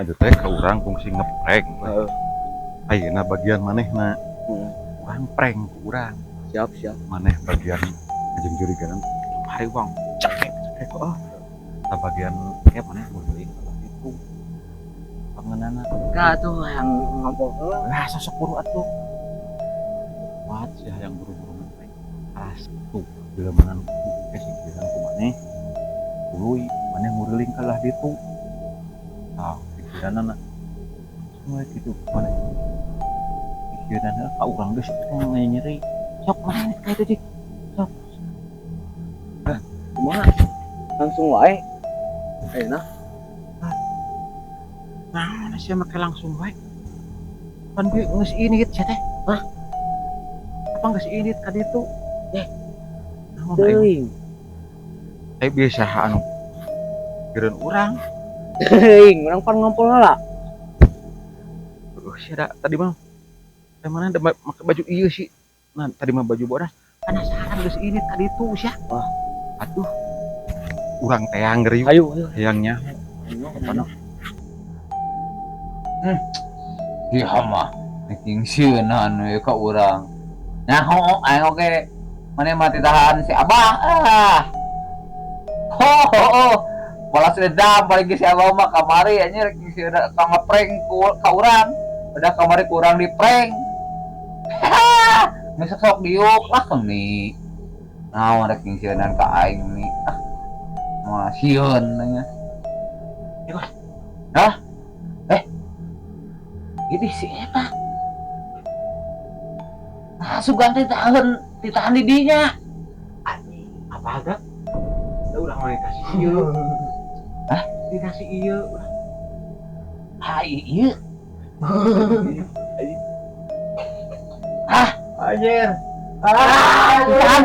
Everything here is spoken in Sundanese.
Maju teh ka urang fungsi ngeprank. Heeh. Ayeuna bagian manehna. Urang prank ku urang. Siap, siap. Maneh bagian ngajungjuriganan hariwang cekek cekek, oh. Tah, bagian kayak maneh nguriling itu pangeunana. Ka tuh yang ngompol heula. Lah, sosok buru atuh. Kuat sih yang buru-buru ngeprank. Alas tuh jelema nu kesingkiran ku maneh. Tuluy maneh nguriling kalah ditu. Tah, pikiranna semua gitu maneh. Pikiran heula ka urang geus nyeri. Sok maneh ka itu, Dik. Sok. Kumaha? Langsung wae. Ayeuna. Nah, sia make langsung wae. Pan gue geus indit sia teh. Hah? Apa geus indit ka ditu? Eh. Naon aing? Teuing. Tapi biasa anu pikiran urang. Teuing, urang pan ngompol heula. Sia da, tadi mah teh mana ada make baju ieu sih. Nah, tadi mah baju bodas. Penasaran geus indit ka ditu sia. Wah. Aduh. Urang teang ngeri Ayo, ayo. Hayangnya. Ayo. Apa? Iya mah, nyingsieunan we ka urang. Nyaho aing oge maneh mah ditahan si Abah ah. Ho ho ho. Balas dendam paling ge si Abah mah kamari anjir rek nyingsieunan ka ngeprank ku ka urang. Udah kamari kurang di prank. Geus sok diuk lah nih. Naon rek nyingsieunan ka aing nih. Ah. Moal sieun nya. Hah? Eh. Ini si eta. Nah, sugan teh tahan, ditahan di dinya. Apa agak? Da urang mah dikasih ieu. Hah? Dikasih ieu urang. Ah, iya. Ah, Anjir. ah, ditahan.